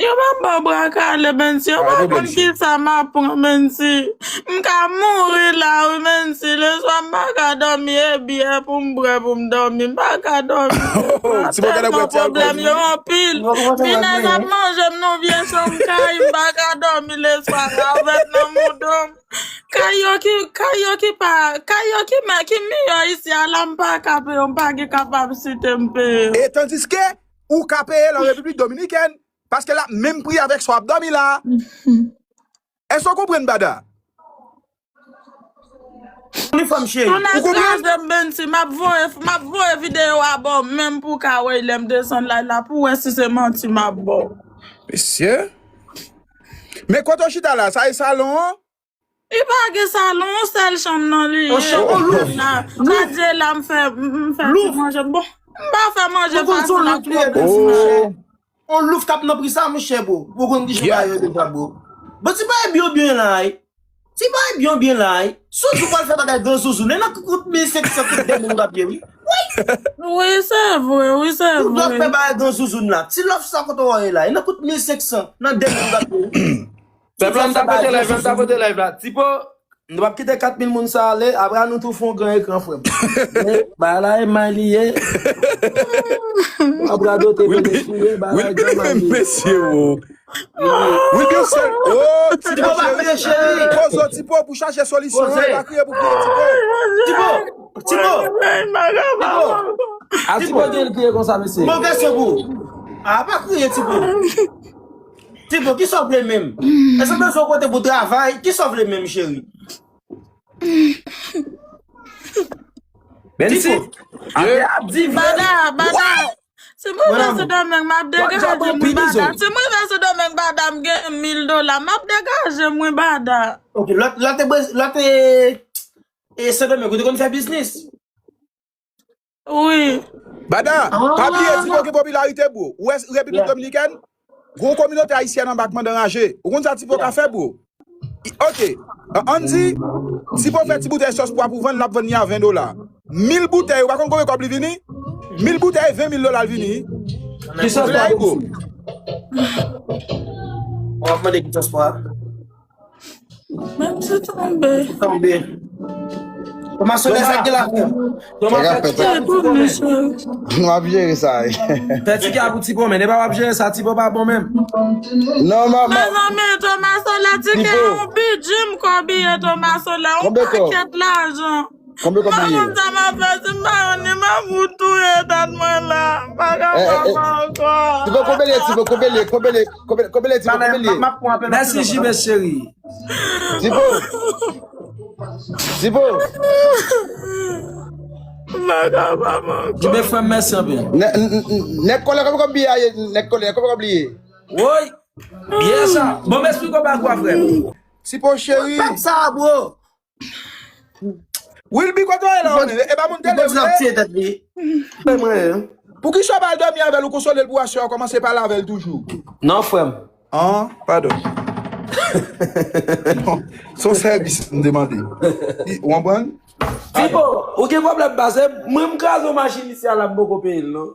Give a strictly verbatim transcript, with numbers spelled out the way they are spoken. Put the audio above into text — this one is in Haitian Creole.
Yo pa ba w bra kale, Mensi. Yo pa konn kisa m ap pran, Mensi. M ka mouri la, wi, Mensi. Leswa, m pa ka dòmi, e byè pou m bwè pou m dòmi. M pa ka dòmi. Ti bò gade bwè ti alkòl. Tèlman pwoblèm yo anpil. Finèz ap manje m nan vye chanm kay, m pa ka dòmi leswa. Ravèt nan moudo m. Kay yo ki, kay yo ki pa, kay yo ki mè, ki miyò isi a la, m pa ka peye, m pa gen kapasite m peye. E tandiske ou ka peye l an Repiblik Dominikèn, paske l ap menm pri avèk sa w ap dòmi la. Èske w konprann, Bada? Ni fanm cheri. Ou konprann? Kraze m, Bensi, m ap voye, m ap voye videyo a ba w, menm pou w ka wè lè m desann live la, pou w wè si se manti m ap ba w. Mesye. Men kote w chita la, sa e salon an? Li pa gen salon, yon sèl chanm nan li ye. Yon chanm, yon louf. Sa di la m fè, m fè ti manje. Bon, m pa fè manje fasil ak pwoblèm sa. On louf k ap nan pri sa, monchè, bro. Ou konn ki jan bagay yo deja, bro. Bon, ti bagay byen byen la, wi. Ti bagay byen byen la, wi. Si w di w pral fè bagay gran zouzoun, e nan kout mil senk san, kout de mil ou t ap ye, wi. Wi, se vre, wi, se vre. Tout lòt fè bagay gran zouzoun la. Ti lòf sa kote w ye la, e nan kout mil senk san, nan de mil ou t ap ye, wi. Pèp la, m ta pote live la, m ta pote live la. Tipo, nou p ap kite kat mil moun sa ale, apre a nou tou fè yon gran ekran, frè m. Men, bagay la e may li ye. W ap radote, pete chire, bagay la e may li ye. Mesye, wo. Wilby, w sèl. Oh, Tipo, pa kriye, cheri. Pozo, Tipo, pou chache solisyon, pa kriye pou kriye, Tipo. Tipo, Tipo. Tipo. A Tipo gen l kriye konsa, mesye. Bon, kesyon pou ou. A, pa kriye, Tipo. Tipo, kisa w vle menm? Èske w bezwen yon kote pou travay? Kisa w vle menm, cheri? Bensi, Tipo. Ate ap di vre. Bada, Bada. Si m rive Sendomeng, m ap degaje m, wi, Bada. Si m rive Sendomeng, Bada, m gen mil dola, m ap degaje m, wi, Bada. Ok, lòt, lòt e, lòt e, e Sendomeng, ou te konn fè biznis? Wi. Bada, pa bliye Tipo gen popilarite, bro. Ou wè Repiblik Dominikèn, gon kominote ayisyèn anba k mandan raje. Ou konn sa Tipo ka fè, bro? I- Ok. An, ann di, Tipo fè ti boutèy sòs pwa pou vann, l ap vann li a ven dola. Mil boutèy, ou pa konn konbyen kòb li vini? Mil boutèy, ven mil dola l vini. Ki sòs pwa, bro? W ap mande ki sòs pwa? Menm si tonbe. Tonbe. Kòman solèy sa ki la, frè m? Kòman fè ti pou Tipo, mesye? M ap jere sa, wi. Fè ti ka pou Tipo, men e pa w ap jere sa, Tipo pa bon menm. Non, manman. Mezanmi, Tomasolè, ti ke yon bidjim kòb ye, Tomasolè, yon pakèt lajan. Konbyen kòb li ye? M pa konn sa m ap fè, si m pa jwenn li, m ap touye tèt mwen la. M pa kapab ankò. Tipo, konbyen li ye, Tipo, konbyen li ye, konbyen li ye, konbyen, konbyen li ye, Tipo, konbyen li ye? Mèsi, J B cheri. Tipo. Tipo. M pa kapab ankò. J B frè m, mèsi anpil. Nè-, n-, n-, n-, nèg kòlè, konbyen kòb li ye? Nèg kòlè, konbyen kòb li ye? Woy! Byen sa. Bon, m esplike w bagay, frè m. Tipo cheri. Pèp sa, bro. Wilby, kote w ye la, ou menm? E pa moun tele, wi. Pou ki sa w pa al dòmi avè l, ou konsole l pou aswè, ou kòmanse pale avè l toujou? Non, frè m. An, padon. Non, se yon sèvis m te mande. Ou konprann? Tipo, ou gen pwoblèm, baz. Mwen, m kraze yon machin isi a la, m poko peye l, non.